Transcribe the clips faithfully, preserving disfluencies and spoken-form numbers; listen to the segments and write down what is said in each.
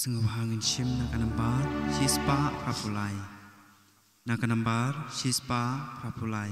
Sngewbha ngin shim na ka nambar shispah phra phew lai. Na ka nambar shispah phra phew lai.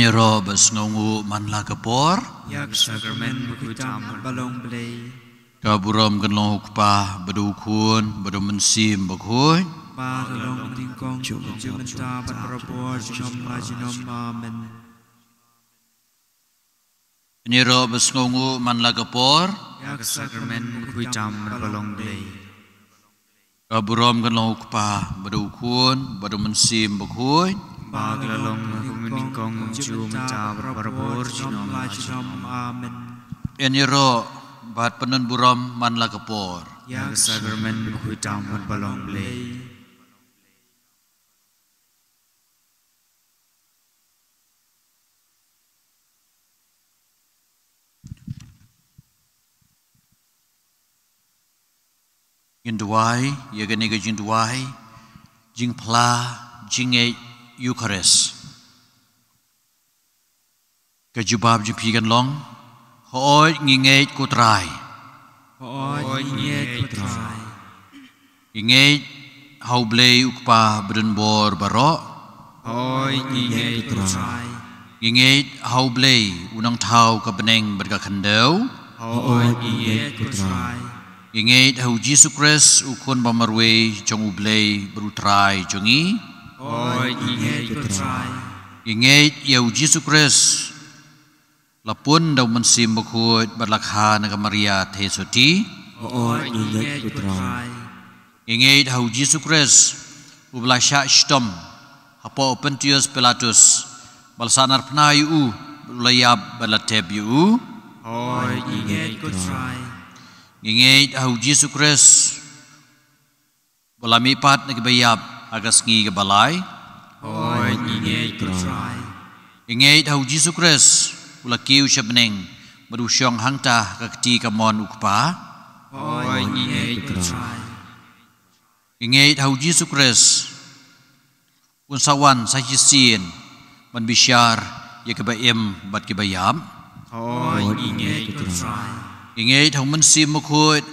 Ïaroh bad sngewnguh man la ka por. Ïa ka sakramen bakhuid tam bad balong Blei. Ka burom kan long ha u Kpa bad u Khun bad u Mynsiem Bakhuid. Ba ka long nyngkong, mynta bad barabor, junom la junom. Amen. Ïaroh bad sngewnguh man la ka por. Ïa ka sakramen bakhuid tam bad balong Blei. Ka burom kan long ha u Kpa bad u Khun bad u Mynsiem Bakhuid. Ba ka la long ha ka nyngkong, mynta bad barabor, junom la junom. Amen. Ïaroh bad pynbun burom man la ka por. Ïa ka sakramen bakhuid tam bad balong Blei. Ngin duwai ïa kane ka jingduwai jingphla jingngeit Eukharist. Ka jubab jong phi kan long: Hooid ngi ngeit ko Trai. Hooid ngi ngeit ko Trai. Ngi ngeit ha u Blei u Kpa badonbor baroh. Hooid ngi ngeit ko Trai. Ngi ngeit ha u Blei u nongthaw ka bneng bad ka khyndew. Hooid ngi ngeit ko Trai. Ngi ngeit ha u Jisu Khrist u Khun bamarwei jong u Blei bad u Trai jong ngi. Hooid ngi ngeit ko Trai. Ngi ngeit ïa u Jisu Khrist la pun da u Mynsiem Bakhuid bad la kha na ka Maria Theisotti. Hooid ngi ngeit ko Trai. Ngi ngeit ha u Jisu Khrist uba la shah shitom hapoh u Pontius Pilatus, ba la sahnarphna ïa u, ba la ïap bad la tep ïa u. Hooid ngi ngeit ko Trai. Ngi ngeit ha u Jisu Khrist ba la mihpat na kiba ïap ha ka sngi kaba lai. Hooid ngi ngeit ko Trai. Ngi ngeit ha u Jisu Khrist, u la kiew sha bneng, bad u shong hangta ha ka kti kamon u Kpa. Hooid, ngi ngeit ko Trai. Ngi ngeit ha u Jisu Khrist, un sa wan sa shisien ban bishar ïa kiba im bad kiba ïap. Hooid, ngi ngeit ko Trai. Ngi ngeit ha u Mynsiem Bakhuid,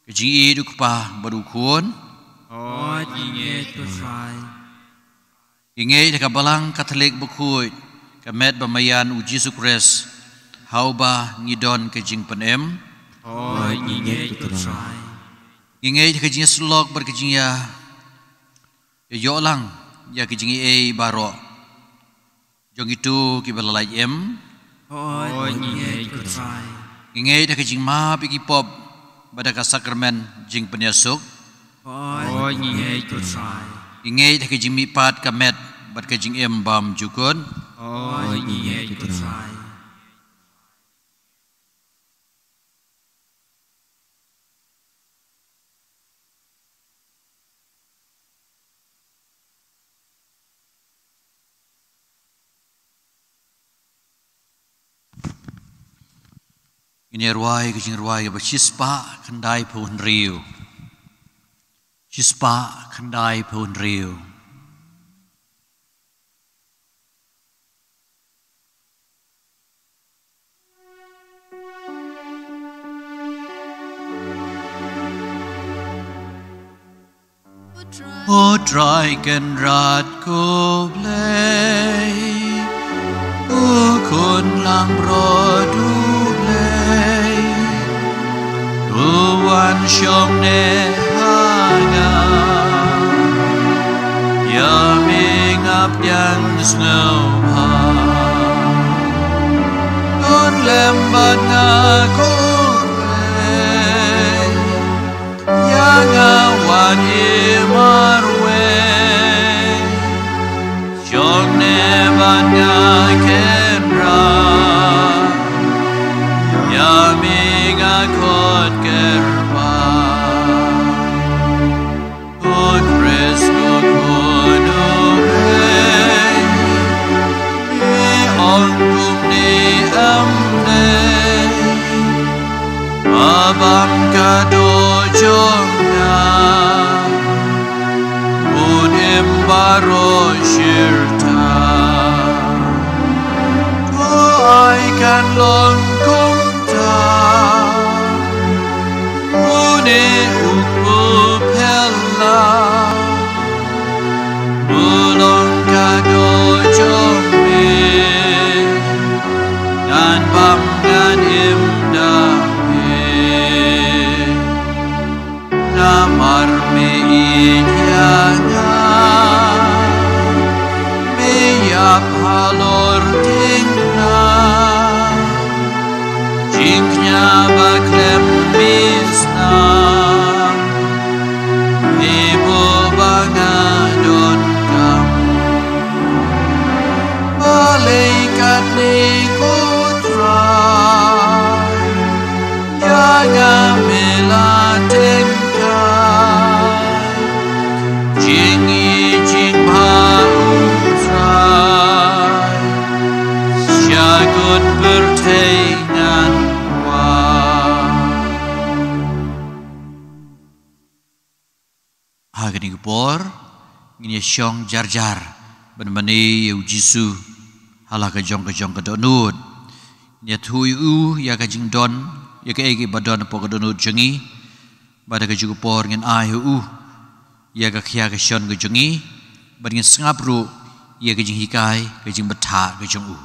ka jingïeit u Kpa bad u Khun. Hooid, ngi ngeit ko Trai. Ngi ngeit ha ka Balang Katholik bakhuid, ka met ba maïan u Jisu Khrist, ha uba ngi don ka jingpynim. Hooid, ngi ngeit ko Trai. Ngi ngeit ha ka jingïasyllok bad ka jingïa, ïa ïoh lang ïa ka jingaiei baroh jong kito kiba la lait im. Hooid, ngi ngeit ko Trai. Ngi ngeit ha ka jingmap ïa ki pop bad ha ka sakramen jingpynïasuk. Hooid, ngi ngeit ko Trai. Ngi ngeit ha ka jingmihpat ka met bad ka jingim bymjukut. Hooid, ngi ngeit ko Trai. Ngin ïa rwai ka jingrwai kaba shispah khyndai phew hynriew. Shispah khyndai phew hynriew. Ko Trai Kynrad ko Blei, u Khun Langbrot u Blei, u wan shong ne ha nga. Ïa me nga pdiang sngewbha. Khun lem bad nga ko Blei, ïa nga wan im marwei. Shong ne bad nga Kynrad, ïa me nga khot kyrpad. Ko Khrist ko Khun u Blei, ngi ong kumne, em Blei, ba bam ka doh jong nga, un im baroh shirta. To ai kan long kumta, une u kpu phylla, u long ka doh jong me, ngan bam ngan im da me. Namar me ïeit ïa nga, me ïap halor dieng nga. Jingkñia ba khlem misnam, me buh ba nga donkam. Balei katne ko Trai, ïa nga me la tyngkai. Jingïeit jingbha u Trai, sha kut pyrthei ngan kwah. Ha kane ka por, ngin ïa shong jar jar ban mane ïa u Jisu ha la ka jong ka jong ka dohnud. Ngin ïathuh ïa u ïa ka jingdon, ïa kaei kaba don hapoh ka dohnud jong ngi. Bad ha kajuh ka por ngin ai ha u ïa ka khia ka shon ka jong ngi, bad ngin sngap ruh ïa ka jinghikai, ka jingbthah ka jong u.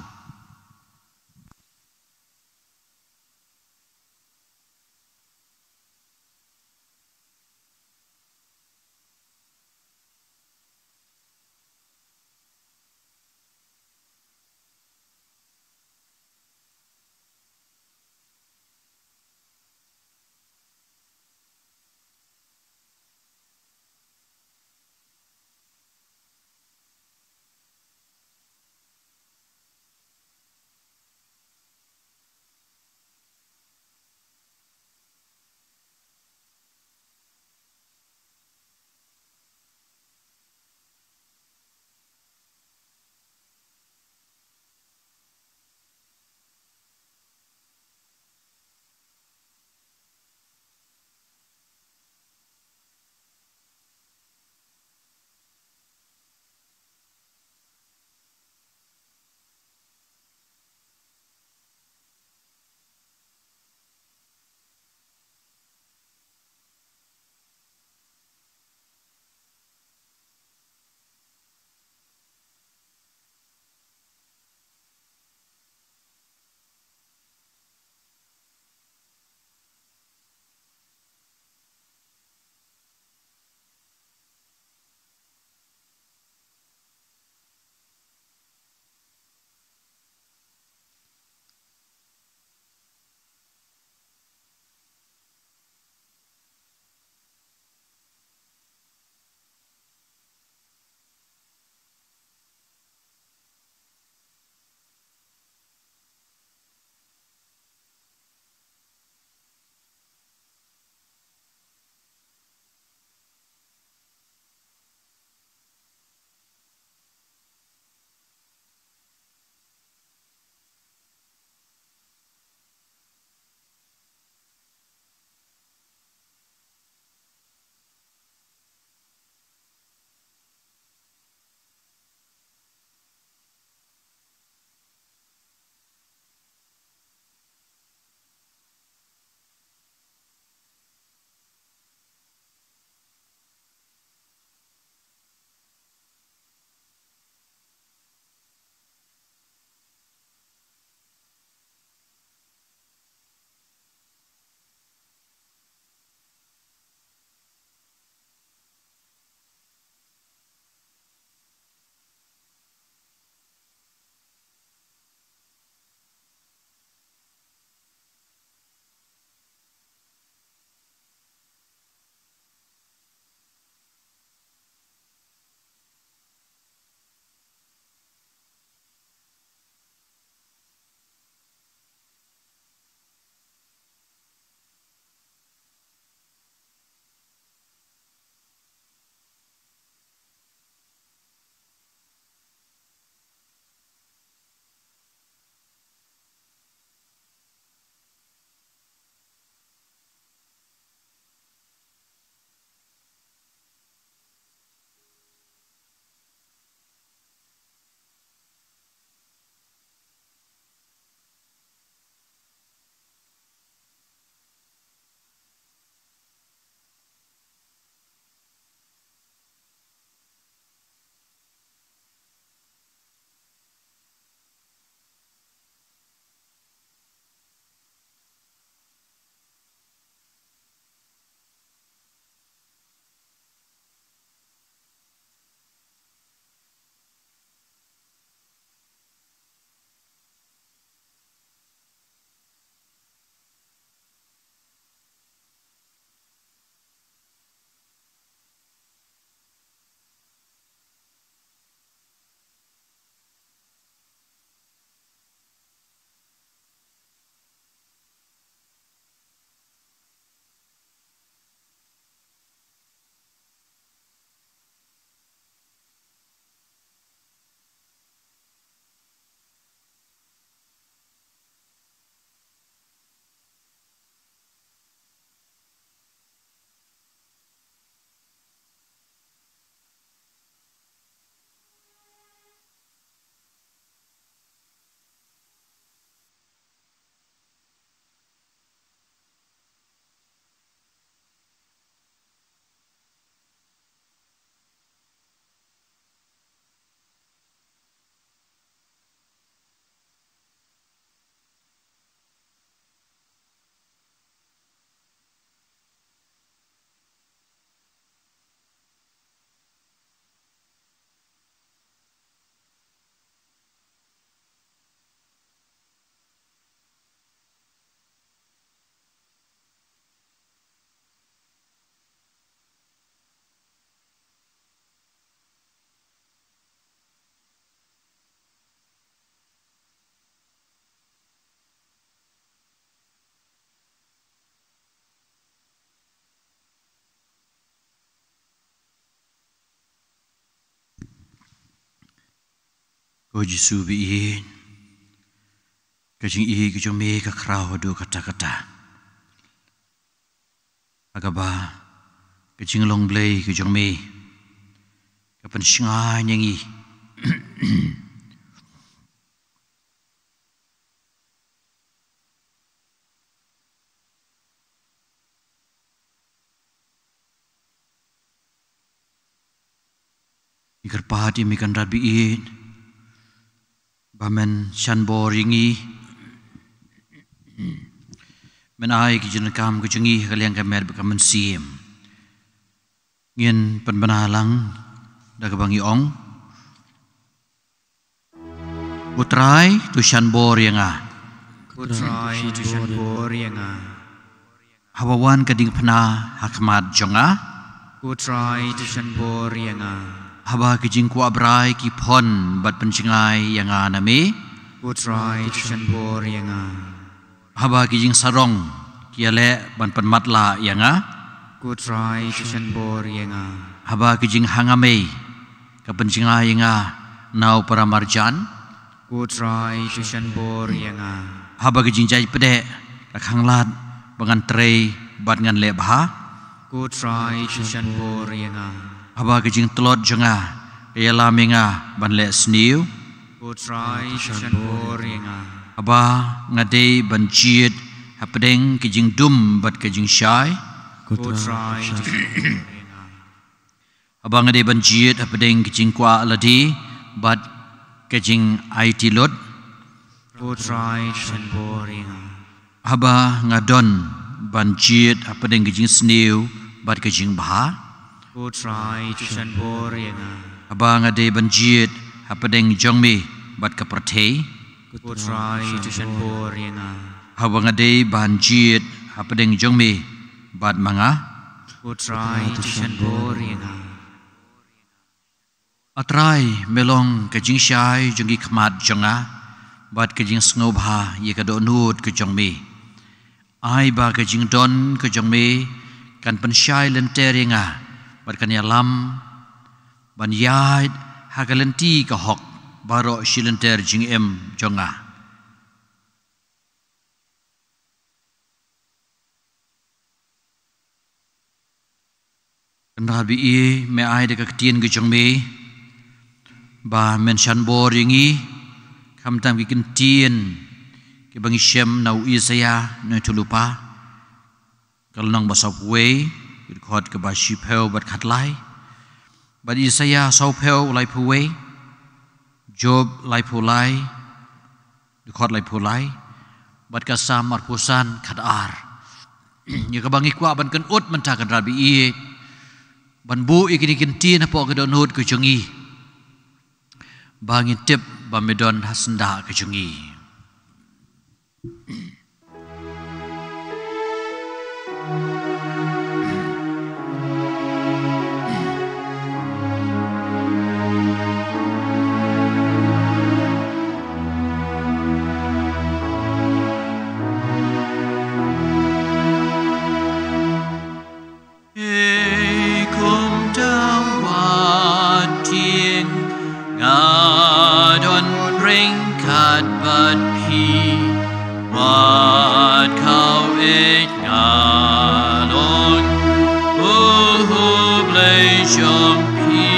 Ko Jisu ba ïeit, ka jingïeit ka jong me ka khraw haduh katta katta. Ha kaba ka jinglong Blei ka jong me ka pynshngaiñ ïa ngi. Ngi kyrpad ïa me Kynrad ba ïeit ba men shan bor ïa ngi, men ai ki jingdonkam ka jong ngi ha ka liang ka met bad ka mynsiem. Ngin pynbna lang da kaba ngi ong: Ko Trai, to shan bor ïa nga. Ko Trai, to shan bor ïa nga. Haba wan ka diengphna ha khmat jong nga. Ko Trai, to shan bor ïa nga. Haba ki jingkwah brai ki phong bad pynjngai ïa nga na me. Ko Trai, to shan bor ïa nga. Haba ki jingsarong ki ïaleh ban pynmatlah ïa nga. Ko Trai, to shan bor ïa nga. Haba ki jinghangmei ka pynjngai ïa nga na u paramarjan. Ko Trai, to shan bor ïa nga. Haba ki jingjait pdeng ka khanglad ba ngan trei bad ngan leh bha. Ko Trai, to shan bor ïa nga. Haba ki jingtlot jong nga ka ïalam ïa nga ban leh sniew. Ko Trai, to shan bor ïa nga. Haba nga dei ban jied hapdeng ki jingdum bad ki jingshai. Ko Trai, to shan bor ïa nga. Haba nga dei ban jied hapdeng ki jingkwah lade bad ki jingaiti lut. Ko Trai, to shan bor ïa nga. Haba nga don ban jied hapdeng ki jingsniew bad ki jingbha. Ko Trai, to shan bor ïa nga. Haba nga dei ban jied hapdeng jong me bad ka pyrthei. Ko Trai, to shan bor ïa nga. Haba nga dei ban jied hapdeng jong me bad ma nga. Ko Trai, to shan bor ïa nga. A Trai, me long ka jingshai jong ki khmat jong nga bad ka jingsngewbha ïa ka dohnud ka jong me. Ai ba ka jingdon ka jong me kan pynshai lynter ïa nga bad kan ïalam ban ïaid ha ka lynti ka hok baroh shi lynter jingim jong nga. Kynrad ba ïeit, me ai da ka ktien ka jong me ba men shan bor ïa ngi, khamtam ki ktien kiba ngi shem na u Isaïah Nongïathuhlypa, ka lynnong ba sawphew wei, dkhot kaba shiphew bad khatlai, bad Isaïah sawphew laiphew wei, Job laiphew lai, dkhot laiphew lai, bad ka Salm arphew san khatar. Ïa kaba ngi kwah ban kynnoh mynta, Kynrad ba ïeit, ban buh ïa kine ki ktien hapoh ka dohnud ka jong ngi, ba ngin tip ba me don ha syndah ka jong ngi. Ei, kumta wat tieng, nga don ryngkat bad phi, wat khawei nga long u Blei jong phi.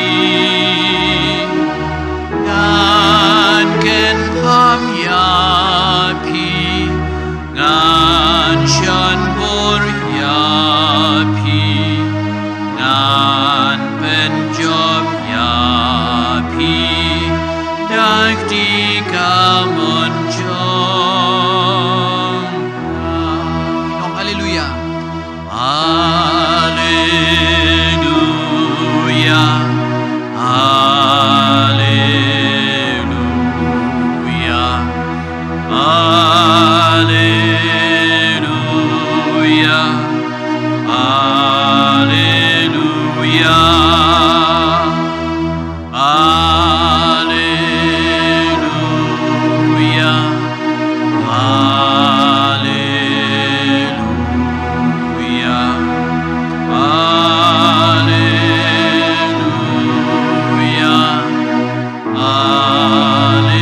Ngan kynpham ïa phi, ngan shan bor ïa phi, ngan pynjop ïa phi da ka kti kamon jong nga. Nong haleluya. Haleluya, haleluya, haleluya, haleluya. Haleluya, haleluya, haleluya, haleluya.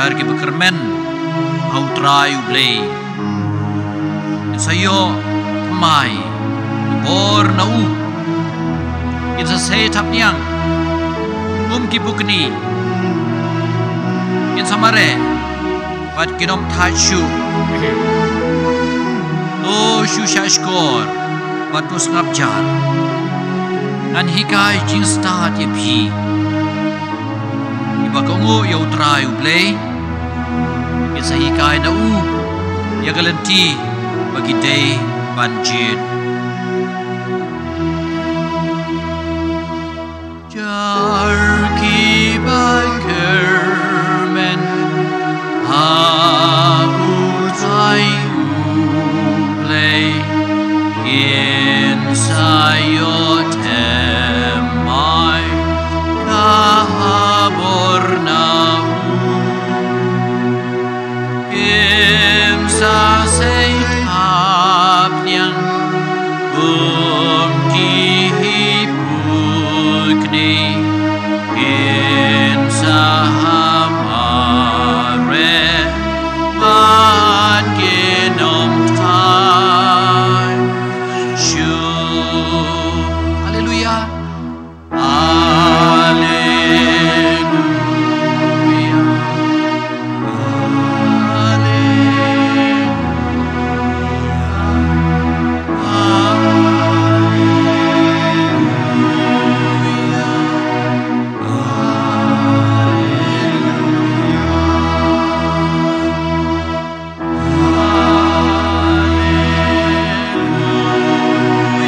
Ki bakyrmen ha U Trai U Blei, ngin sa ïoh thymmai bor na u. Ngin sa sei thapniang kum ki pukni. Ngin sa mareh bad kin ym thait shuh. To shu shahshkor bad to sngap jar. Ngan hikai jingstad ïa phi. Kiba kohnguh ïa U Trai U Blei, kin sa hikai na u ïa ka lynti ba ki dei ban jied. Jar ki bakyrmen ha U Trai U Blei, kin sa ïoh thymmai ka bor na u. Kin sa sei thapniang kum ki pukni. Kin sa mareh bad kin ym thait shuh. Haleluya. Haleluya. Haleluya.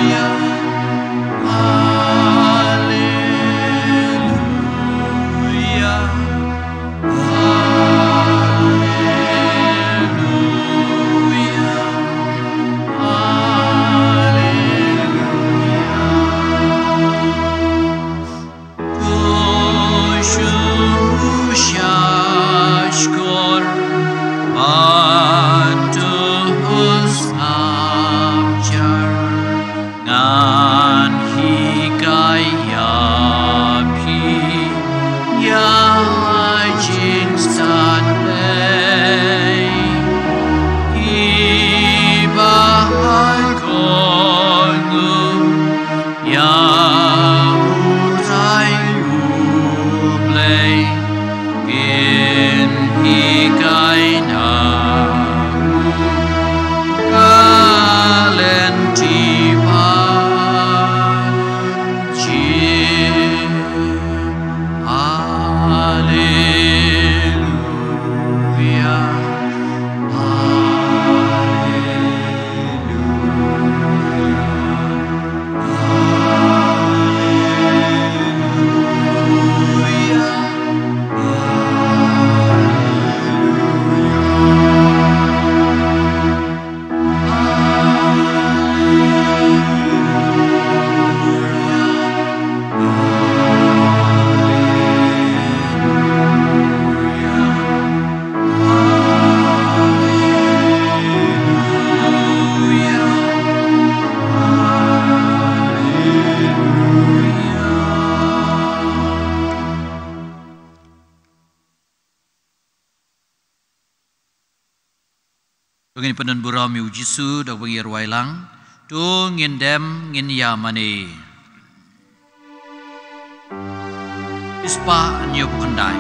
Haleluya. Haleluya. Haleluya. Haleluya. Haleluya. To shu shahshkor bad to sngap jar. Ngan hikai ïa phi ïa jingstad Blei. Kiba kohnguh ïa U Trai U Blei, kin hikai na u ka lynti ba jied. Haleluya. Haleluya. To ngin pyndon burom ïa U Jisu da kaba ngi ïa rwai lang. To ngin dem ngin ïa mane. Phi spah hynñiewphew khyndai.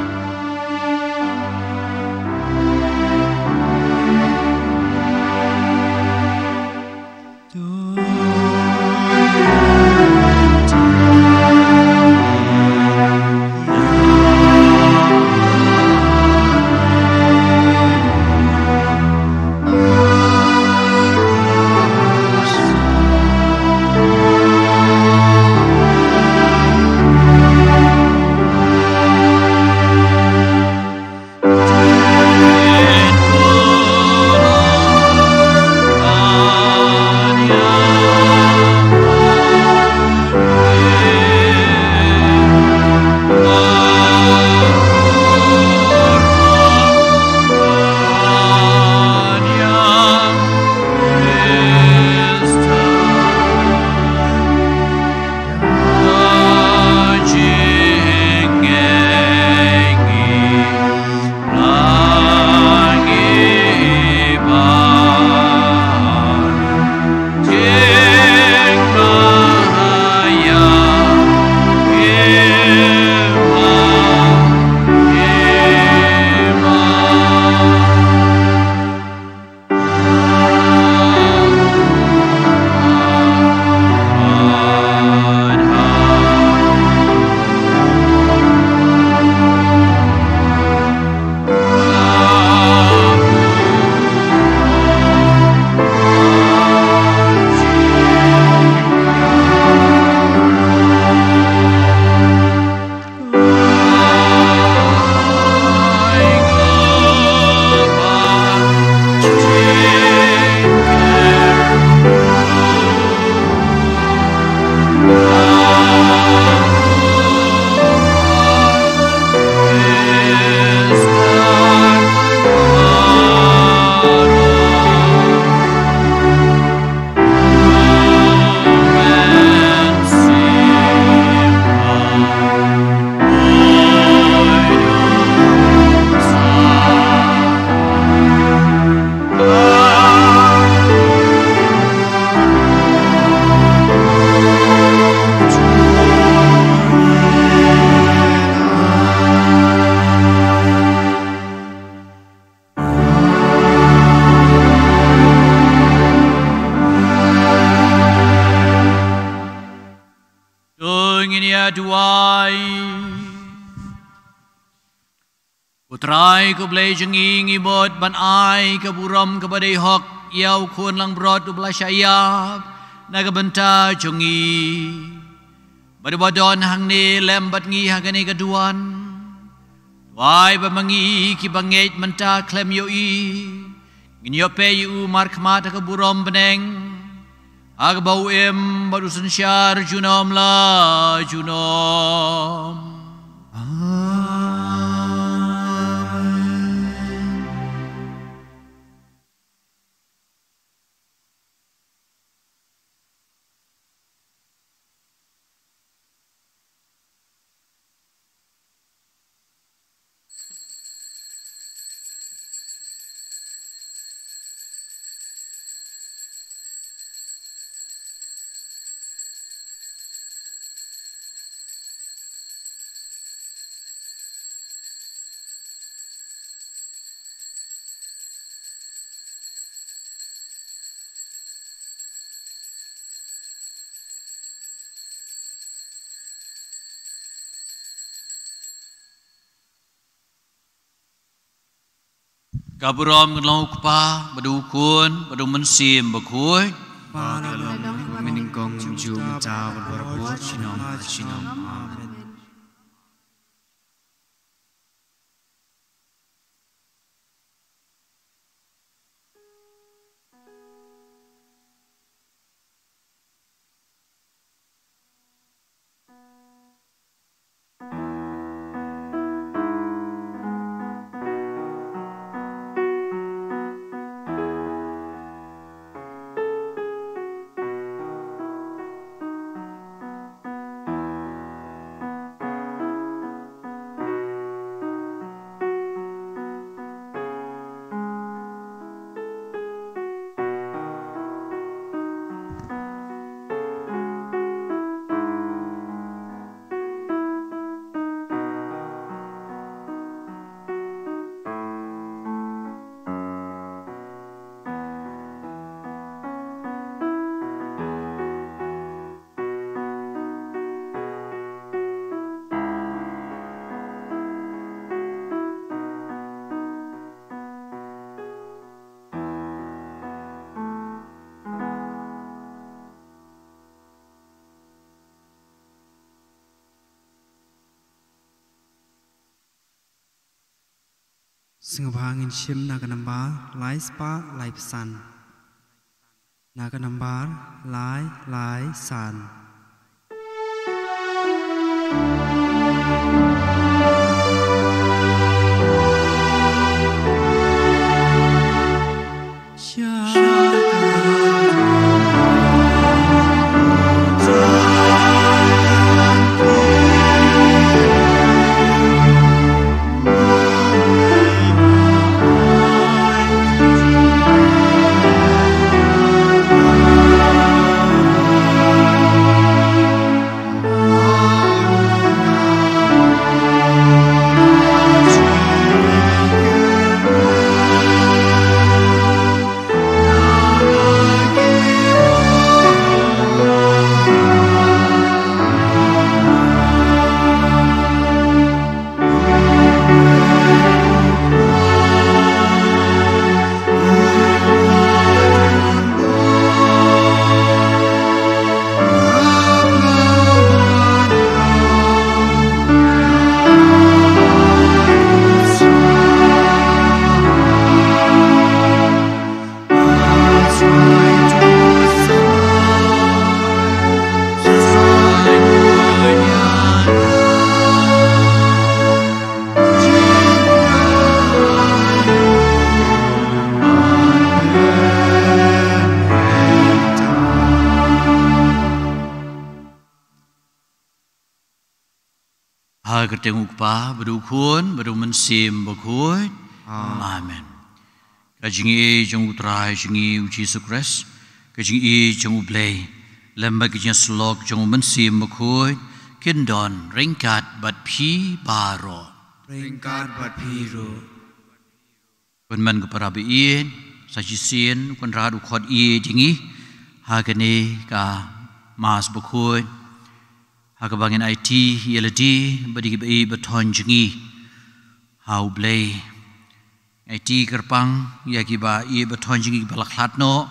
Ngin ïa duwai. Ko Trai ko Blei jong ngi, ngi mut ban ai ka burom kaba dei hok ïa u khun langbrot uba la shah ïap na ka bynta jong ngi, bad uba don hangne lem bad ngi ha kane ka duwan. Duwai ba ma ngi kiba ngeit mynta khlem ïohi, ngin ïoh peit ïa u markhmat ha ka burom bneng, ha kaba u im bad u synshar junom la junom. Amen. Ka burom ka long u Kpa, bad u Khun, bad u Mynsiem Bakhuid. Ba la long kumba nyngkong, mynta bad baroh por, junom ha junom. Amen. Sngewbha ngin shim na ka nambar lai spah lai phew san. Na ka nambar lai lai san. Ha ka kyrteng u Kpa, bad u Khun, bad u Mynsiem Bakhuid. Amen. Amen. Ka jingïeit jong u Trai jong ngi u Jisu Khrist, ka jingïeit jong u Blei, lem bad ka jingïasyllok jong u Mynsiem Bakhuid, kin don ryngkat bad phi baroh. Ryngkat bad phi ruh. Ko hynmen ko para baieit, sa shisien u Kynrad u khot ïa ngi ha kane ka Mass bakhuid. Ha kaba ngin aiti ïa lade bad ïa kiba ïeit ba thoh jong ngi ha U Blei. Aiti kyrpang ïa kiba ïeit ba thoh jong ngi kiba la khlad noh.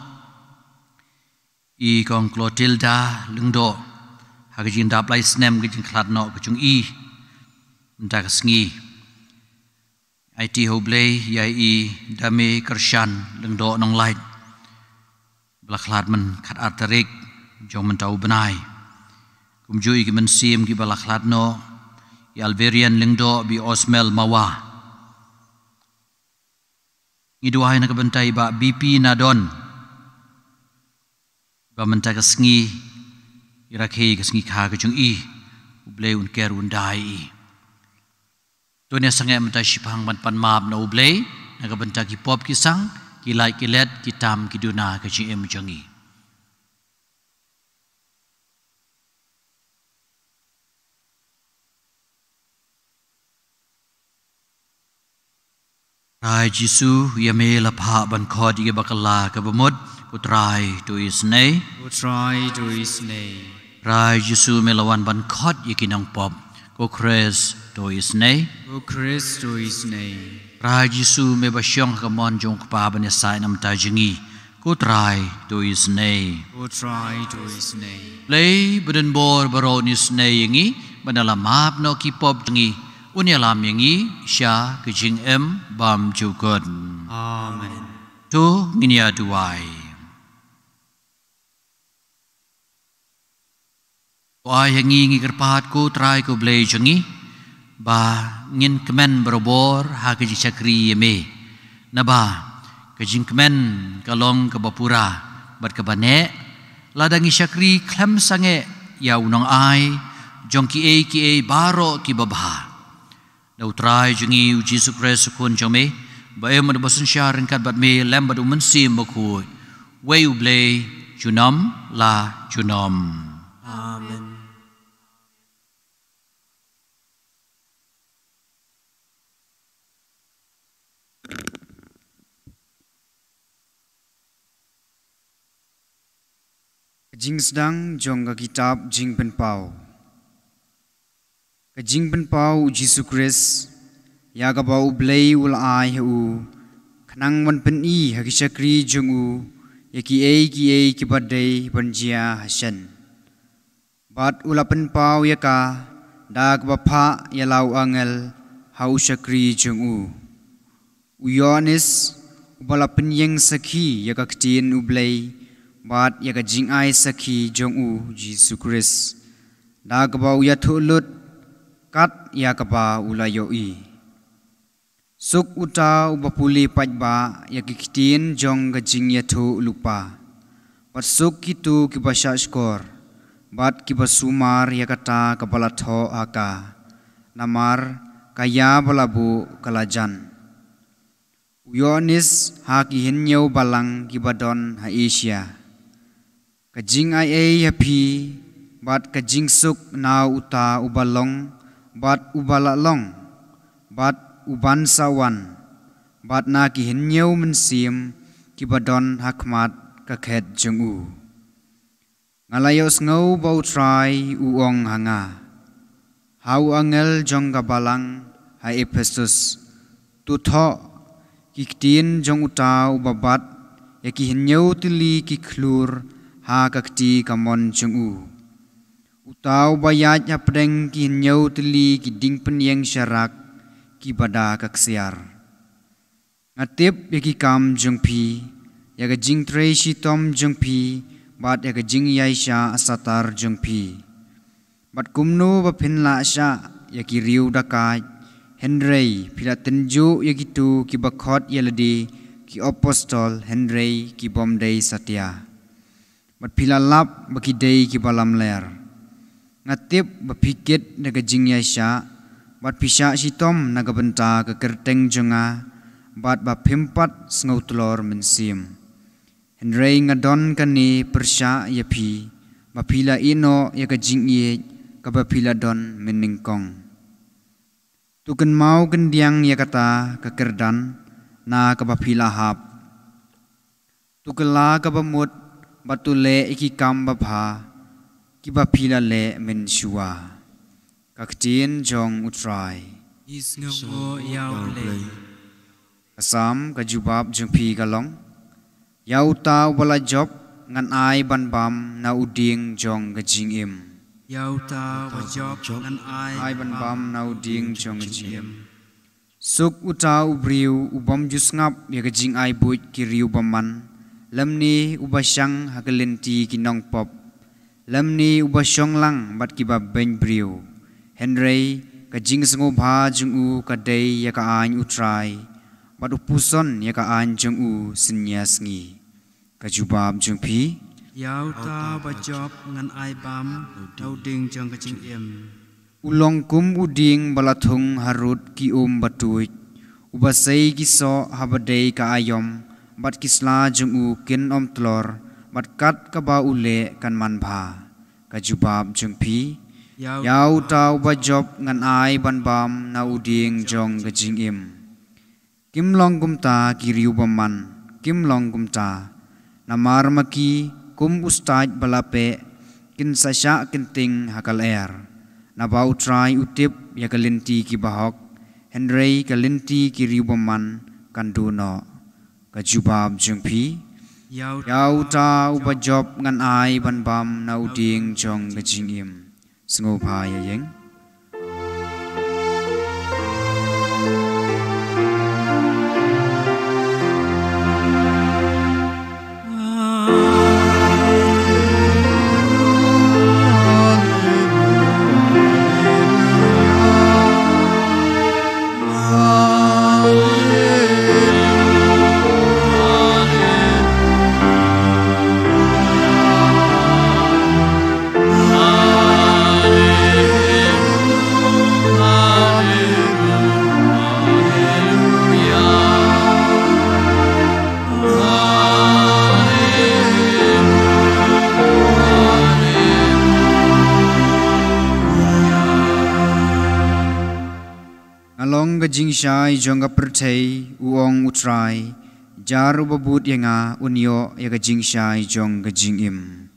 I Kong Clotilda Lyngdoh, ha ka jingdap lai snem ka jingkhlad noh ka jong i mynta ka sngi. Aiti ha U Blei ïa i Dame Kyrshan Lyngdoh Nonglait, ba la khlad mynta ka artarik jong mynta u bnai. Kumjuh ïa ki mynsiem kiba la khlad noh, i Alverian Lyngdoh, Bi Osmel Mawa. Ngi duwai na ka bynta i Bah B P Nadon, ba mynta ka sngi i rakhe ka sngi kha ka jong i, U Blei un ker un da ïa i. To ngin ïa sangeh mynta shiphang ban pan map na U Blei na ka bynta ki pop ki sang, ki lait ki let, ki tam ki duna ka jingim jong ngi. Trai Jisu, ïa me la phah ban khot ïa kiba kylla kaba mut. Ko Trai, to isynei. Ko Trai, to isynei. Trai Jisu, me la wan ban khot ïa ki nongpop. Ko Khrist, to isynei. Ko Khrist, to isynei. Trai Jisu, me ba shong ha ka mon jong U Kpa ban ïasaid na ka bynta jong ngi. Ko Trai, to isynei. Ko Trai, to isynei. Blei badonbor baroh un isynei ïa ngi, bad un ïalam map noh ki pop jong ngi, un ïalam ïa ngi sha ka jingim bymjukut. Amen. To ngin ïa duwai. To ai ha ngi, ngi kyrpad, ko Trai ko Blei jong ngi, ba ngin kmen barabor ha ka jingshakri ïa me. Naba ka jingkmen ka long kaba pura bad kaba neh lada ngi shakri khlem sangeh ïa u nongai jong kiei kiei baroh kiba bha. Da U Trai jong ngi U Jisu Khrist U Khun jong me, ba im bad ba synshar ryngkat bad me lem bad U Mynsiem Bakhuid, uwei U Blei, junom la junom. Amen. Ka jingsdang jong ka kitab Jingpynpaw. Ka jingpynpaw U Jisu Khrist, ïa kaba U Blei u la ai ha u, khnang ban pyni ha ki shakri jong u ïa kiei kiei kiba dei ban jia ha shen. Bad u la pynpaw ïa ka da kaba phah ïa la u angel ha u shakri jong u, u Ïoannis, uba la pynïeng sakhi ïa ka ktien U Blei bad ïa ka jingai sakhi jong U Jisu Khrist, da kaba u ïathuh lut kat ïa kaba u la ïohi. Suk uta uba pule paidbah ïa ki ktien jong ka jingïathuh lypa, bad suk kito kiba shahshkor bad kiba sumar ïa kata kaba la thoh ha ka, namar ka ïa ba la buh ka la jan. U Ïoannis ha ki hynñiew balang kiba don ha Asia. Ka jingaiei ha phi bad ka jingsuk na uta uba long bad uba la long bad uban sa wan, bad na ki hynñiew mynsiem kiba don ha khmat ka khet jong u. Nga la ïohsngew ba U Trai u ong ha nga, ha u angel jong ka balang ha Ephesus, to thoh ki ktien jong uta uba bat ïa ki hynñiew tylli ki khlur ha ka kti kamon jong u, uta uba ïaid hapdeng ki hynñiew tylli ki diengpynïeng sharak kiba da ka ksiar. Nga tip ïa ki kam jong phi, ïa ka jingtrei shitom jong phi, bad ïa ka jingïaishah satar jong phi. Bad kumno ba phin lah shah ïa ki riew dakaid, hynrei phi la tynjuh ïa kito kiba khot ïa lade ki apostol, hynrei ki bym dei satia. Bad phi la lap ba ki dei kiba lamler. Nga tip ba phi kit da ka jingïaishah, bad phi shah shitom na ka bynta ka kyrteng jong nga, bad ba phim pat sngewtlor mynsiem. Hynrei nga don kane pyrshah ïa phi, ba phi la ïehnoh ïa ka jingïeit kaba phi la don mynnyngkong. To kynmaw kyndiang ïa kata ka kyrdan na kaba phi la hap. To kylla kaba mut, bad to leh ïa ki kam babha. kiba phi la leh mynshuwa. Ka ktien jong U Trai. Isngew ïa U Blei. Ka Salm, ka jubab jong phi ka long: Ïa uta uba la jop ngan ai ban bam na u dieng jong ka jingim. Ïa uta uba jop ngan ai ban bam na u dieng jong ka jingim. Suk uta u briew u bym ju sngap ïa ka jingai buit ki riew bymman, lymne uba shang ha ka lynti ki nongpop, lymne uba shong lang bad kiba beiñ briew. Hynrei ka jingsngewbha jong u ka dei ïa ka aiñ U Trai, bad u puson ïa ka aiñ jong u synñia sngi. Ka jubab jong phi. Ïa uta uba jop ngan ai bam na u dieng jong ka jingim. U long kum u dieng ba la thung harud ki um ba tuid, uba sei ki soh haba dei ka aïom, bad ki sla jong u kin ym tlor, bad kat kaba u leh kan manbha. Ka jubab jong phi. Ïa uta uba jop ngan ai ban bam na u dieng jong ka jingim. Kim long kumta ki riew bymman, kim long kumta. Namar ma ki, kum u stait ba la peh, kin sa shah kynting ha ka lyer. Naba U Trai u tip ïa ka lynti ki bahok, hynrei ka lynti ki riew bymman kan duh noh. Ka jubab jong phi. Ïa uta uba jop ngan ai ban bam na u dieng jong ka jingim. Sngewbha ïa ïeng. Nga long ka jingshai jong ka pyrthei, u ong U Trai. Jar uba bud ïa nga un ïoh ïa ka jingshai jong ka jingim.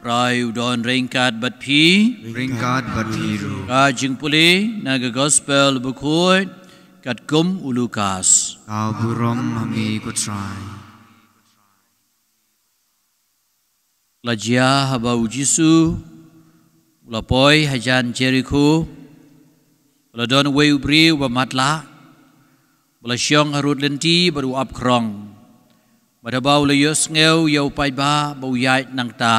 Trai u don ryngkat bad phi. Ryngkat bad phi ruh. Ka jingpule na ka Gospel bakhuid katkum u Lukas. Ka burom ha me ko Trai. La jia haba u Jisu u la poi hajan Jerikho, u la don uwei u briew uba matlah, uba la shong harud lynti bad u ap khrong. Bad haba u la ïohsngew ïa u paidbah ba u ïaid nangta,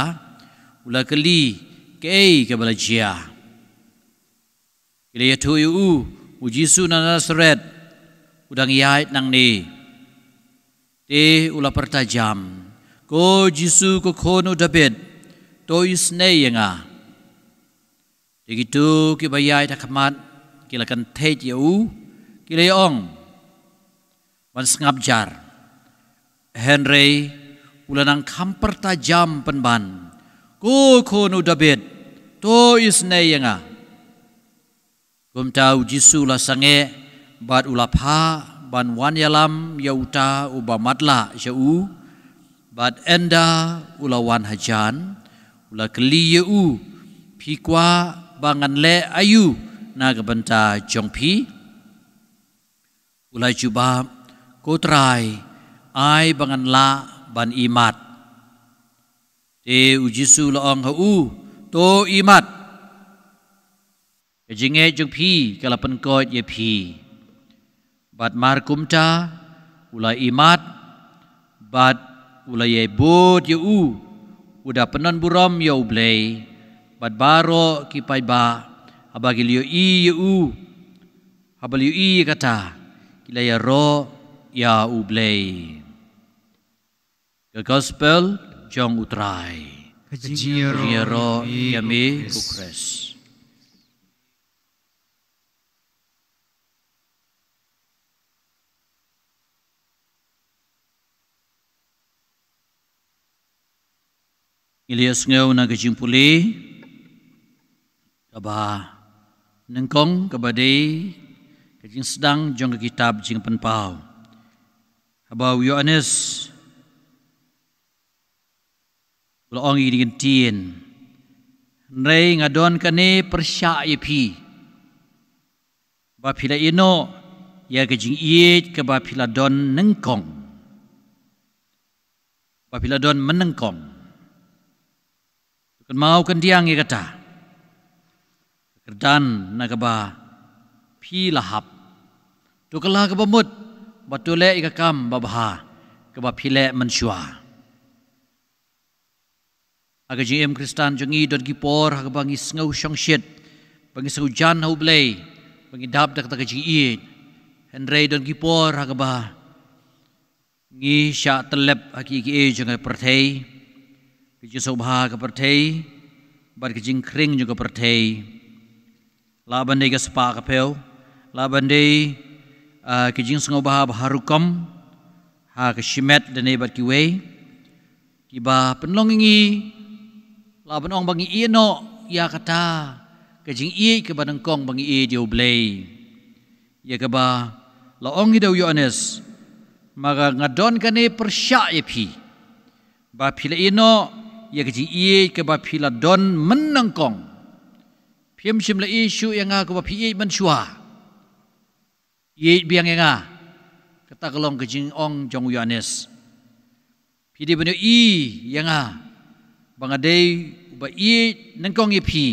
u la kylli kaei kaba la jia. Ki la ïathuh ïa u, u Jisu na Nasaret u dang ïaid nangne. Te u la pyrta jam, ko Jisu ko khun u Dabid, to isynei ïa nga. Te kito kiba ïaid ha khmat ki la kynthei ïa u, ki la ïa ong, ban sngap jar. Hynrei u la nang kham pyrta jam pynban, ko khun u Dabid, to isynei ïa nga. Kumta u Jisu u la sangeh bad u la phah ban wan ïalam ïa uta uba matlah sha u. Bad ynda u la wan hajan, u la kylli ïa u, phi kwah ba ngan leh aïu na ka bynta jong phi? U la jubab, ko Trai, ai ba ngan lah ban imat. Te u Jisu u la ong ha u, to imat. Ka jingngeit jong phi ka la pynkoit ïa phi. Bad markumta u la imat bad u la ïai bud ïa u, u da pynbun burom ïa U Blei. Bad baroh ki paidbah haba ki la ïohi ïa u, haba la ïohi ïa kata, Ïaroh ïa U Blei. Ka Gospel jong U Trai. Ka jingïaroh ïa me ko Khrist. Ngi la ïohsngew na ka jingpule kaba nyngkong, kaba dei ka jingsdang jong ka kitab Jingpynpaw, haba u Ïoannis u la ong ïa kine ki ktien: Hynrei nga don kane pyrshah ïa phi, ba phi la ïehnoh ïa ka jingïeit kaba phi la don nyngkong, ba phi la don mynnyngkong. To kynmaw kyndiang ïa kata ka kyrdan na kaba phi la hap. To kylla kaba mut, bad to leh ïa ka kam babha kaba phi leh mynshuwa. Ha ka jingim Khristan jong ngi don ki por ha kaba ngi sngew shongshit, ba ngi sngew jan ha U Blei, ba ngi dap da kata ka jingïeit. Hynrei don ki por ha kaba ngi shah tyllep ha kiei kiei jong ka pyrthei, ka jingsngewbha ka pyrthei, bad ka jingkhring jong ka pyrthei. Lah ban dei ka spah ka phew, lah ban dei, ah, ka jingsngewbha bha rukom ha ka shimet lane bad kiwei, kiba pynlong ïa ngi, lah ban ong, ba ngi ïehnoh ïa kata ka jingïeit kaba nyngkong ba ngi ïeit ïa U Blei. Ïa kaba la ong hi da u Ïoannis: Ma nga, nga don kane pyrshah ïa phi, ba phi la ïehnoh ïa ka jingïeit kaba phi la don mynnyngkong. Phim shym la ïeit shuh ïa nga kumba phi ïeit mynshuwa. Ïeit biang ïa nga. Kata ka long ka jingong jong u Ïoannis. Phi dei ban ïohi ïa nga ba nga dei uba ïeit nyngkong ïa phi,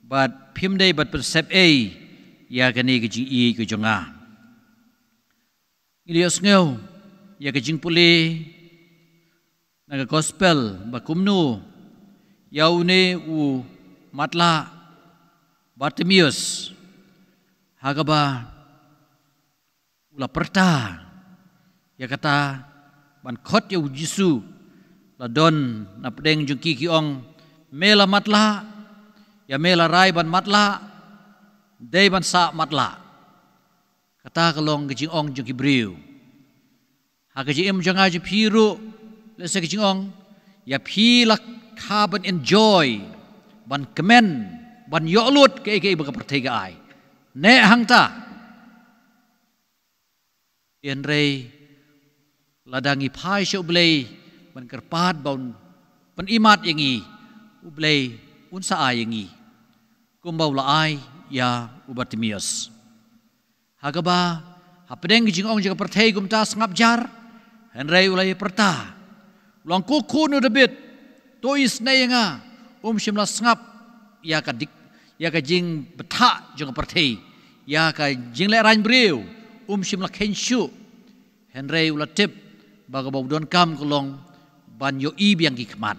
bad phim dei ban pynsep ei ïa kane ka jingïeit ka jong nga. Ngi la ïohsngew ïa ka jingpule na ka Gospel ba kumno ïa une u matlah Bartimeus, ha kaba u la pyrta ïa kata ban khot ïa U Jisu, la don na pdeng jong ki ki ong: Me la matlah, ïa me la rai ban matlah, dei ban sah matlah. Kata ka long ka jingong jong ki briew. Ha ka jingim jong nga jong phi ruh, lehse ka jingong ïa phi la kha ban enjoy, ban kmen, ban ïoh lut kaei kaei ba ka pyrthei ka ai. Neh hangta. Hynrei lada ngi phai sha U Blei ban kyrpad ba un pynimat ïa ngi, U Blei un sa ai ïa ngi kumba u la ai ïa u Bartimeus. Ha kaba hapdeng ka jingong jong ka pyrthei kumta sngap jar, hynrei u la ïa pyrta. U la ong: Ko khun u Dabid, to isynei ïa nga. Um shym la sngap ïa ka dik, ïa ka jingbthah jong ka pyrthei, ïa ka jinglehrain briew, um shym la kheiñ shuh. Hynrei u la tip ba kaba u donkam ka long ban ïohi biang ki khmat.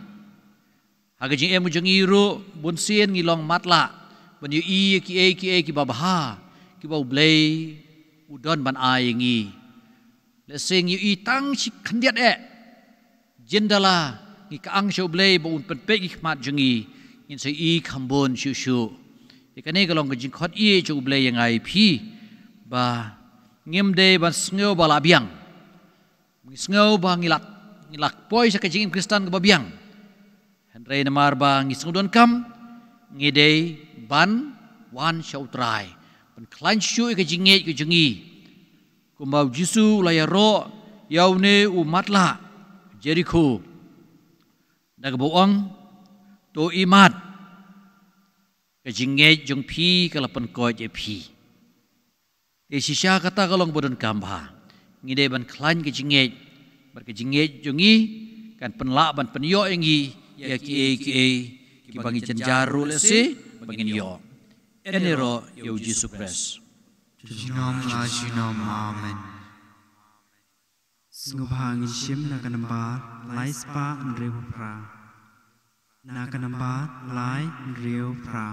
Ha ka jingim jong ngi ruh, bunsien ngi long matlah ban ïohi ïa kiei kiei kiba bha kiba U Blei u don ban ai ïa ngi. Lehse ngi ïohi tang shi khyndiat eh. Jin da la ngi kyang sha U Blei ba un pynpeit ki khmat jong ngi, ngin sa ïohi kham bun shuh shuh. Ïa kane ka long ka jingkhot ïeit jong U Blei ïa nga ïa phi, ba ngim dei ban sngew ba la biang. Ngi sngew ba ngi la, ngi la poi sha ka jingim Khristan kaba biang. Hynrei namar ba ngi sngew donkam, ngi dei ban wan sha U Trai ban khlaiñ shuh ïa ka jingngeit ka jong ngi. Kumba U Jisu u la ïaroh ïa une u matlah Jerikho, da kaba u ong: To imat, ka jingngeit jong phi ka la pynkoit ïa phi. Te shisha kata ka long ba donkam bha. Ngi dei ban khlaiñ ka jingngeit, bad ka jingngeit jong ngi kan pynlah ban pynïoh ïa ngi ïa kiei kiei kiba ngi jynjar ruh lehse ba ngin ïoh. Ïaroh ïa U Jisu Khrist. Junom la junom. Amen. Sngewbha ngin shim na ka nambar lai spah hynriew phra. Na ka nambar lai hynriew phra.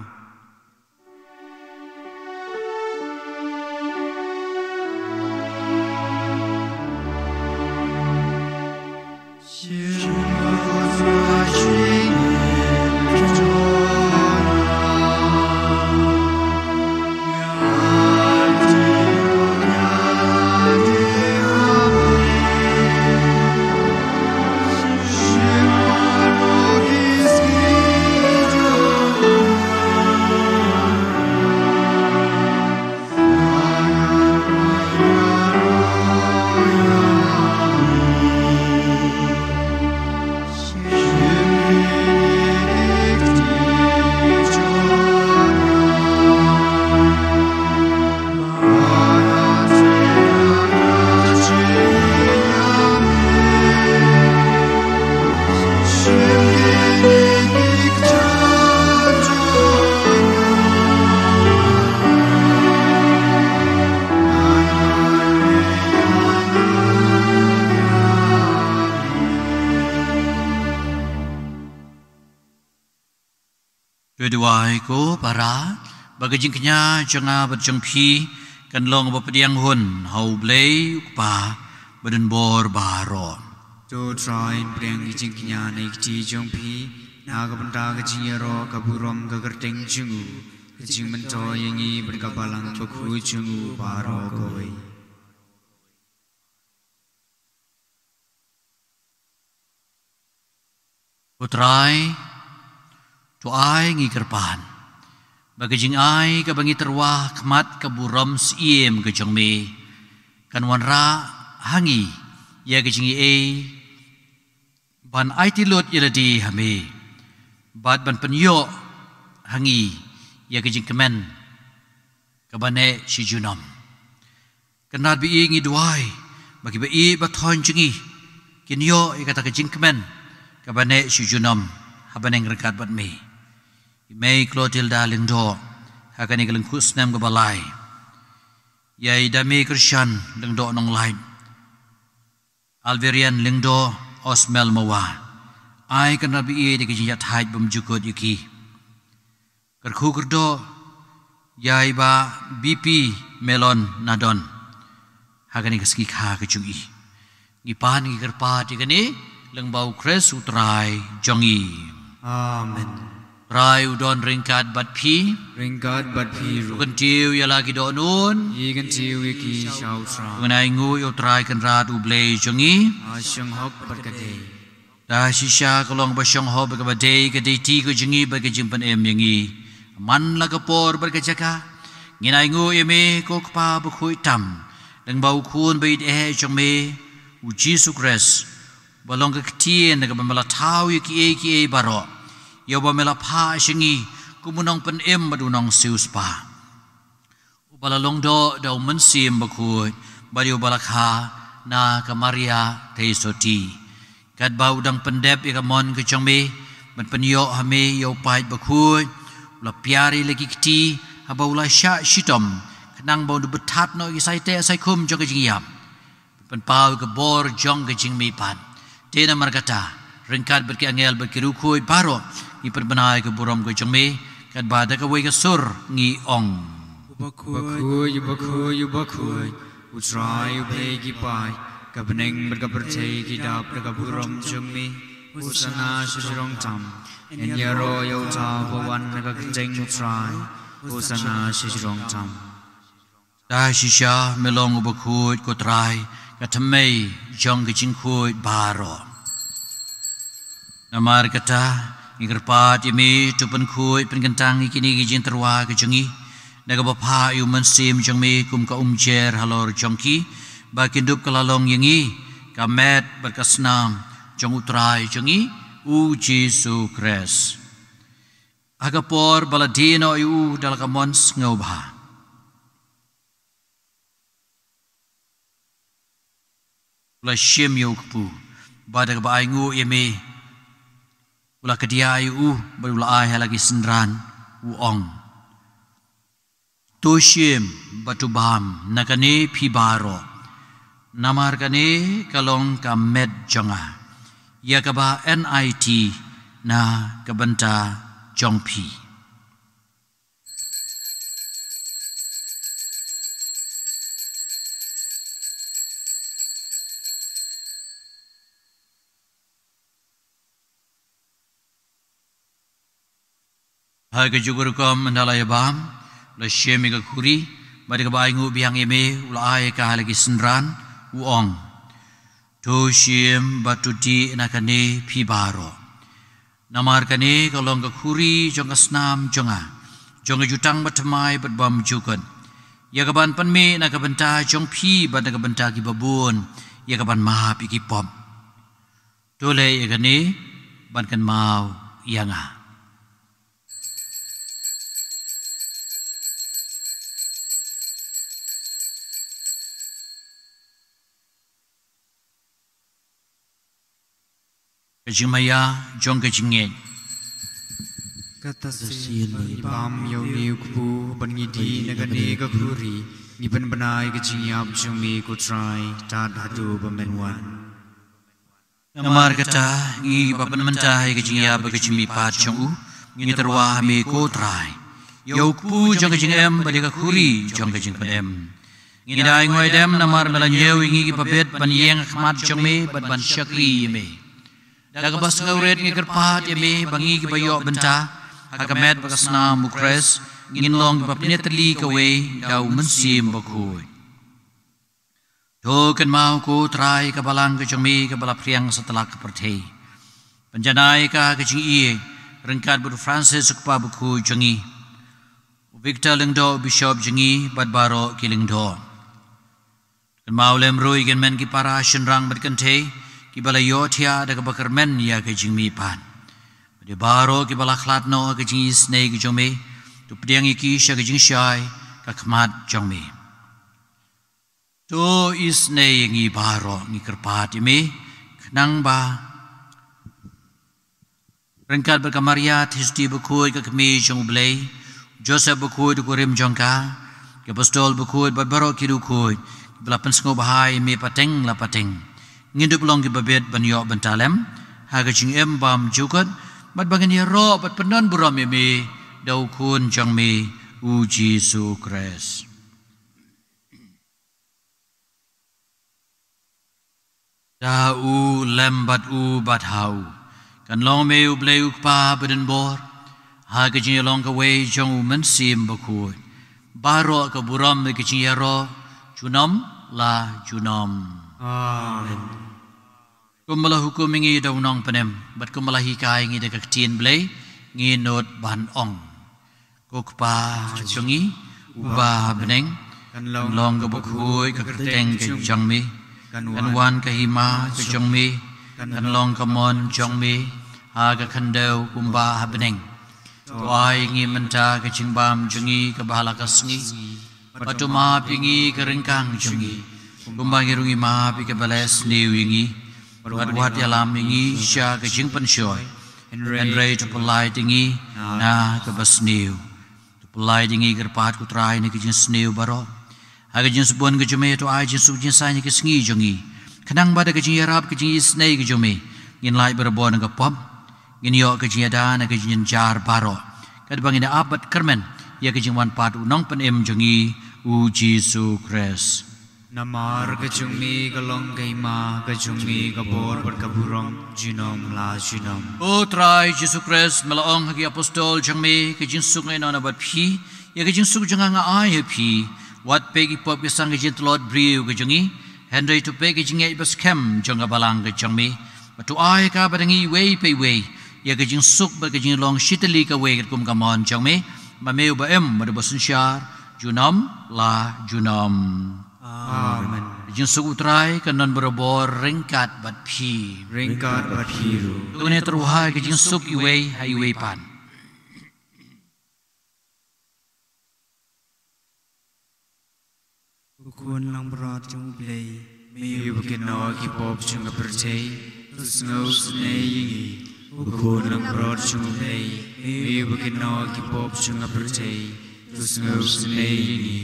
Duwai ko para, ba ka jingkñia jong nga bad jong phi kan long ba pdiang hun ha U Blei U Kpa badonbor baroh. To Trai, pdiang ka jingkñia na ka kti jong phi na ka bynta ka jingïaroh ka burom ka kyrteng jong u, ka jingmyntoi ïa ngi bad ka balang bakhuid jong u baroh kawei. Ko Trai, to ai ngi kyrpad ba ka jingai kaba ngi tyrwa khmat ka burom syiem ka jong me kan wanrah ha ngi ïa ka jingaiei ban aiti lut ïa lade ha me bad ban pynïoh ha ngi ïa ka jingkmen kaba neh shi junom. Kynrad ba ïeit, ngi duwai ba ki ba ïeit ba thoiñ jong ngi kin ïoh ïa kata ka jingkmen kaba neh shi junom ha bneng ryngkat bad me. I Mei Clotilda Lyngdoh ha kane ka lyngkhuh snem kaba lai. Ïa i Dame Kyrshan Lyngdoh Nonglait, Alverian Lyngdoh Osmel Mawa. Ai kynrad ba ïeit ïa ka jingïathait bymjukut ïa ki. Kyrkhu kyrdoh ïa i Bah B P Melon Nadon ha kane ka sngi kha ka jong i. Ngi pan ngi kyrpad ïa kane lyngba U Khrist U Trai jong ngi. Amen. Trai u don ryngkat bad phi. Ryngkat bad phi ruh. Kyntiew ïa la ki dohnud. Ngi kyntiew ïa ki sha U Trai. Ngan ainguh ïa U Trai Kynrad U Blei jong ngi. Ha shonghok bad ka dei. Da shisha ka long ba shonghok bad kaba dei ka dei ti ka jong ngi bad ka jingpynim ïa ngi. Man la ka por bad ka jaka ngin ainguh ïa me ko Kpa bakhuid tam lyngba U Khun ba ïeit eh jong me, U Jisu Khrist, ba long ka ktien kaba me la thaw ïa kiei kiei baroh, ïa uba me la phah sha ngi kum u nongpynim bad u nongsiewspah, uba la long doh da U Mynsiem Bakhuid bad ïa uba la kha na ka Maria Theisotti. Katba u dang pyndep ïa ka mon ka jong me ban pynïoh ha me ïa u paid bakhuid, u la piar ïa la ki kti haba u la shah shitom, khnang ba un bthat noh ïa ki saiteh saikhum jong ka jingïap, pynpaw ïa ka bor jong ka jingmihpat. Te namar kata, ryngkat bad ki angel bad ki riewkhuid baroh, ngi pynbna ïa ka burom ka jong me, katba da kawei ka sur ngi ong: U bakhuid, u bakhuid, u bakhuid, U Trai U Blei ki paid, ka bneng bad ka pyrthei ki dap da ka burom jong me. Hosana sha shrong tam. Ngin ïaroh ïa uta uba wan ha ka kyrteng U Trai. Hosana sha shrong tam. Da shisha me long u bakhuid ko Trai, ka thymmei jong ka jingkhuid baroh. Namar kata, ngi kyrpad ïa me, to pynkhuid pynkyntang ïa kine ki jingtyrwa ka jong ngi da kaba phah ïa U Mynsiem jong me kum ka umjer halor jong ki, ba kin dup ka la long ïa ngi ka met bad ka snam jong U Trai jong ngi U Jisu Khrist. Ha ka por ba la die noh ïa u da la ka mon sngewbha, u la shim ïa u kpu, bad da kaba ainguh ïa me, u la kdiah ïa u bad u la ai ha la ki synran, u ong: To shim bad to bam na kane phi baroh, namar kane ka long ka met jong nga, ïa kaba yn aiti na ka bynta jong phi. Ha kajuh ka rukom ynda la ïa bam, u la shim ïa ka khuri, bad da kaba ainguh biang ïa me, u la ai ïa ka ha la ki synran, u ong: To shim bad to dih na kane phi baroh, namar kane ka long ka khuri jong ka snam jong nga, jong ka jutang bathymmai bad bymjukut, ïa kaban pynmih na ka bynta jong phi bad na ka bynta kiba bun, ïa kaban map ïa ki pop. To leh ïa kane ban kynmaw ïa nga. Ka jingmaïa jong ka jingngeit. Kata shisien ba ngi bam ïa une u kpu bad ngi dih na kane ka khuri, ngi pynbna ïa ka jingïap jong me ko Trai, tad haduh ba men wan. Namar kata, ngi ba pynmynta ïa ka jingïap bad ka jingmihpat jong u, Ngi tyrwa ha me ko Trai, ïa u kpu jong ka jingim bad ïa ka khuri jong ka jingpynim. Ngi da ai nguaidem namar me la ñiew ïa ngi kiba bit ban ïeng ha khmat jong me bad ban shakri ïa me. Da kaba sngewrit ngi kyrpad ïa me ba ngi kiba ïoh bynta ha ka met bad ka snam u Khrist ngin long kiba pynïatylli kawei da u Mynsiem Bakhuid. To kynmaw ko Trai ka balang ka jong me kaba la phriang satlak ka pyrthei. Pynjanai ka ka jingïeit ryngkat bad u Francis u kpa bakhuid jong ngi, u Victor Lyngdoh u bishop jong ngi bad baroh ki lyngdoh. Kynmaw lem ruh ïa ki hynmen ki para shynrang bad kynthei kiba la ïohthiah da kaba kyrmen ïa ka jingmihpat. Bad ïa baroh kiba la khlad noh ha ka jingisynei ka jong me, to pdiang ïa ki sha ka jingshai ka khmat jong me. To isynei ïa ngi baroh, ngi kyrpad ïa me, khnang ba ryngkat bad ka Maria Theisotti bakhuid ka kmie jong u Blei, Joseph bakhuid u kurim jong ka, ki apostol bakhuid bad baroh ki riewkhuid kiba la pynsngewbha ïa me pateng la pateng, ngin dup long kiba bit ban ïoh bynta lem ha ka jingim bymjukut, bad ba ngin ïaroh bad pyndonburom ïa me da u Khun jong me u Jisu Khrist. Da u lem bad u bad ha u kan long me u Blei u Kpa badon bor, ha ka jingïalong kawei jong u Mynsiem Bakhuid, baroh ka burom bad ka jingïaroh junom la junom. Amen. Kumba la hukum ïa ngi da u Nongpynim bad kumba la hikai ïa ngi da ka Ktien Blei, ngi nud ban ong: Ko Kpa jong ngi uba ha bneng, kan long ka bakhuid ka kyrteng ka jong me, kan wan ka hima ka jong me, kan long ka mon jong me ha ka khyndew kumba ha bneng. To ai ngi mynta ka jingbam jong ngi kaba ha la ka sngi, bad to map ïa ngi ka ryngkang jong ngi, kumba ngi ruh ngi map ïa kiba leh sniew ïa ngi, bad wat ïalam ïa ngi sha ka jingpynshoi, hynrei to pyllait ïa ngi na kaba sniew. To pyllait ïa ngi kyrpad ko Trai na ka jingsniew baroh. Ha ka jingsbun ka jong me to ai jingsuk jingsaiñ ha ka sngi jong ngi, khnang ba da ka jingïarap ka jingisynei ka jong me ngin lait barabor na ka pop, ngin ïoh ka jingïada na ka jingjynjar baroh, katba ngin ïa ap bad kyrmen ïa ka jingwan pat u Nongpynim jong ngi u Jisu Khrist. Namar ka jong me ka long ka hima, ka jong me ka bor bad ka burom junom la junom. Ko Trai Jisu Khrist, me la ong ha ki apostol jong me: Ka jingsuk nga ïehnoh noh bad phi, ïa ka jingsuk jong nga nga ai ha phi. Wat peit ki pop ki sang ka jingtlot briew ka jong ngi, hynrei to peit ka jingngeit ba skhem jong ka balang ka jong me. Bad to ai ha ka bad ha ngi iwei pa iwei ïa ka jingsuk bad ka jinglong shitylli kawei katkum ka mon jong me, ma me uba im bad uba synshar junom la junom. Amen. Ka jingsuk u Trai kan don barabor ryngkat bad phi. Ryngkat bad phi ruh. To ngin ïatyrwa ka jingsuk iwei ha iwei pat. Ko Khun langbrot jong u Blei, me uba kynnoh ïa ki pop jong ka pyrthei, to sngewsynei ïa ngi. Ko Khun langbrot jong u Blei, me uba kynnoh ïa ki pop jong ka pyrthei, to sngewsynei ïa ngi.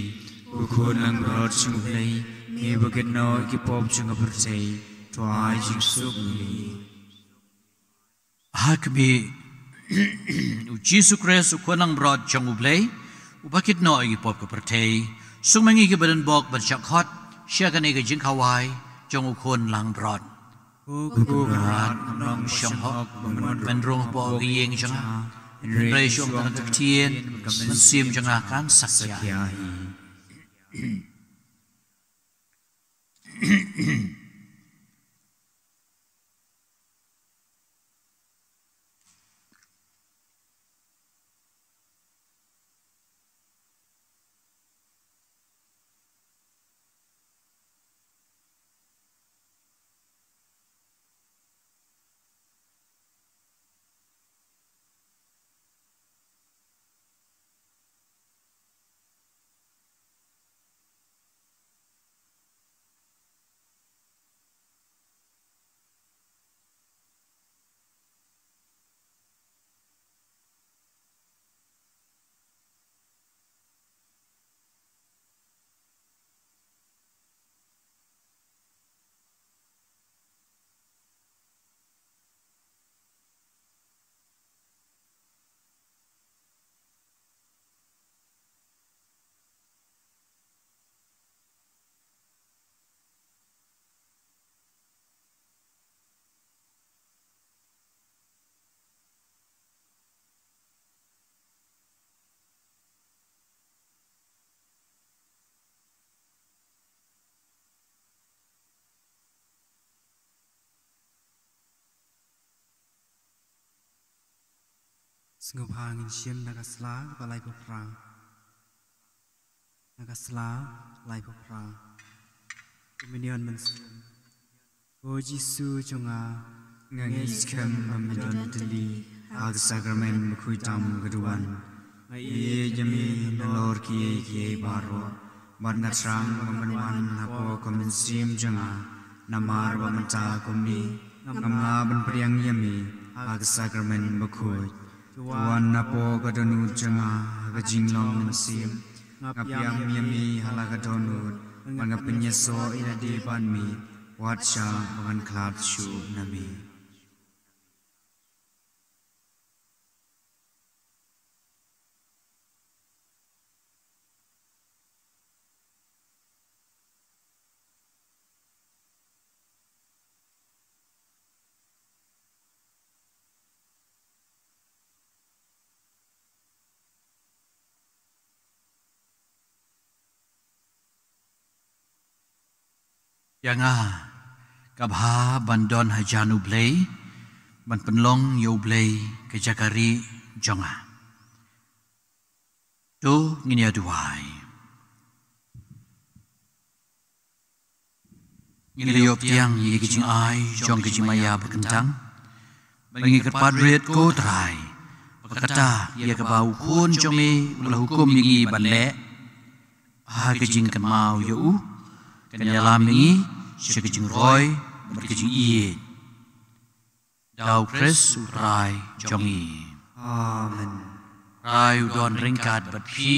Ko Khun langbrot jong u Blei, me uba kynnoh ïa ki pop jong ka pyrthei, to ai jingsuk ïa ngi. Ha khmih, u Jisu Khrist u Khun langbrot jong u Blei, uba kynnoh ïa ki pop ka pyrthei, suk ma ngi kiba don bok ban shah khot sha kane ka jingkhawai jong u Khun langbrot. Ko Kynrad, ngam long shong hok ban rung hapoh ka ïing jong nga, hynrei shu ong tang ka ktien, ka mynsiem jong nga kan sakhi. Sngewbha ngin shim na ka sla ba laiphew phra. Na ka sla laiphew phra. Dominion Mynsiem. Ko Jisu jong nga, nga ngeit skhem ba me don tylli ha ka sakramen bakhuid tam ka duwan. Nga ïeit ïa me nalor kiei kiei baroh. Bad nga thrang ba men wan hapoh ka mynsiem jong nga, namar ba mynta kumne ngam lah ban pdiang ïa me ha ka sakramen bakhuid. To wan hapoh ka dohnud jong nga ha ka jinglong mynsiem. Nga pdiang ïa me ha la ka dohnud, bad nga pynïasoh ïa lade bad me, wat shah ba ngan khlad shuh na me. Ïa nga, ka bha ban don hajan U Blei, ban pynlong ïa U Blei ka jaka rieh jong nga. To ngin ïa duwai. Ngi la ïoh pdiang ïa ka jingai jong ka jingmaïa ba kyntang. Ba ngi kyrpad rit ko Trai, ba kata ïa kaba u Khun jong me u la hukum ïa ngi ban leh, ha ka jingkynmaw ïa u, kan ïalam ïa ngi sha ka jingroi bad ka jingïeit. Da U Khrist U Trai jong ngi. Amen. Trai u don ryngkat bad phi.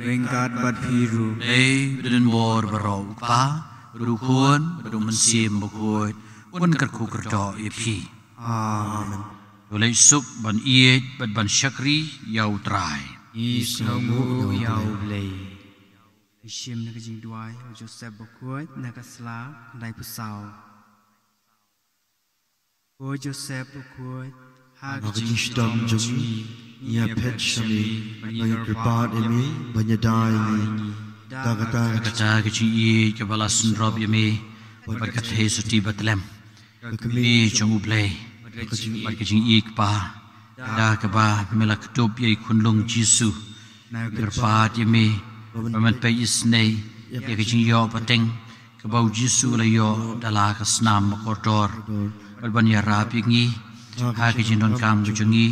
Ryngkat bad phi ruh. Lei ba don bor baroh, U Kpa, bad U Khun, bad U Mynsiem Bakhuid, un kyrkhu kyrdoh ïa phi. Amen. To leit suk ban ïeit bad ban shakri ïa U Trai. Ngi sngewnguh ïa U Blei. Ngi shim na ka jingduwai U Joseph Bakhuid na ka sla khyndai phew saw. Ko Joseph Bakhuid, ha ka jingshitom jong ngi, ngi ïa phet sha me, ba ngi kyrpad ïa me, ba ngi ïada ïa ngi. Da kata, kata ka jingïeit kaba la synrop ïa me bad ka theisotti bathlem, ka kmie jong U Blei bad ka jingïeit kpa, da kaba me la kdup ïa i khunlung Jisu, ngi kyrpad ïa me ba men peit isynei ïa ka jingïoh pateng kaba u Jisu u la ïoh da la ka snam bakordor, bad ban ïarap ïa ngi ha ka jingdonkam ka jong ngi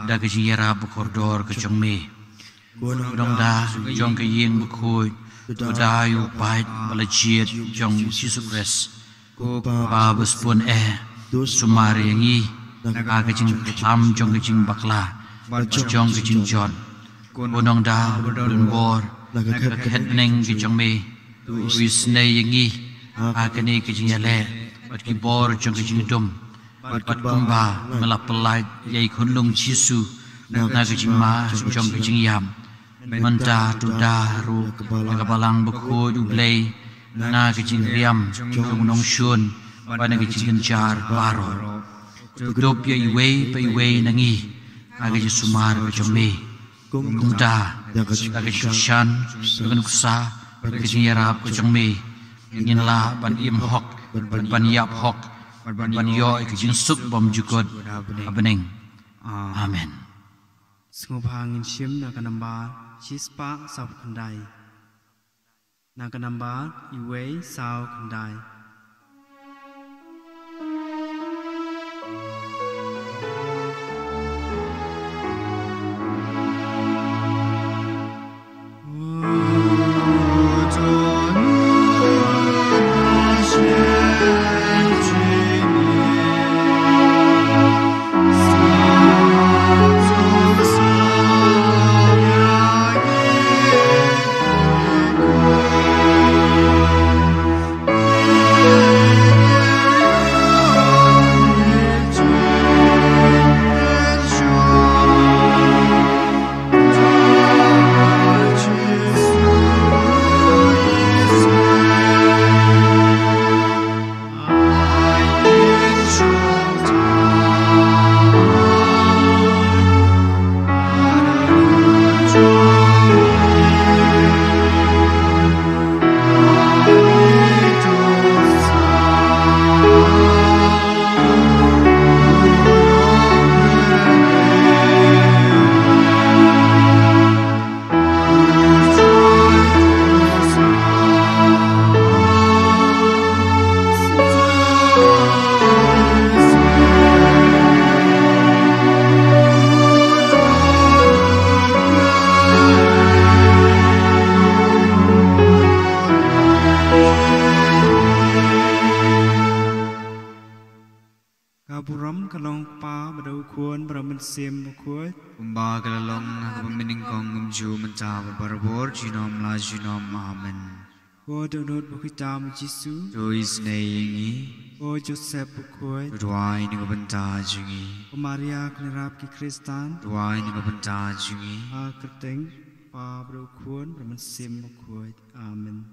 da ka jingïarap bakordor ka jong me. Ko Nongda jong ka ïing bakhuid, to da ïa u paid ba la jied jong u Jisu Khrist. Ko Kpa ba sbun eh, to sumar ïa ngi ha ka jingkhlam jong ka jingbakla bad jong ka jingjot. Ko Nongda ba don bor na ka khet bneng ka jong me, to isynei ïa ngi ha kane ka jingïaleh bad ki bor jong ka jingdum, bad kumba me la pyllait ïa i khunlung Jisu na ka jingma jong ka jingïap, mynta to da ruh na ka balang bakhuid U Blei, na ka jingriam jong u nongshun bad na ka jingjynjar baroh. To dup ïa iwei pa iwei na ngi ha ka jingsumar ka jong me. Kumta da ka jingshisha, da ka nuksa, da ka jingïarap ka jong me, ngin lah ban im hok, ban ïap hok, ban ïoh ïa ka jingsuk bymjukut ha bneng. Amen. Sngewbha ngin shim na ka nambar shispah sawphew khyndai. Na ka nambar iwei saw khyndai. Ka burom ka long Kpa bad u Khun bad u Mynsiem Bakhuid. Kumba ka la long ha kaba mynnyngkong, kumjuh mynta bad barabor, junom la junom. Amen. Ko dohnud bakhuid tam u Jisu. To isynei ïa ngi. Ko Joseph Bakhuid. To duwai na ka bynta jong ngi. Ko Maria Kynrap ki Khristan. Duwai na ka bynta jong ngi. Ha ka kyrteng Kpa bad u Khun bad u Mynsiem Bakhuid. Amen.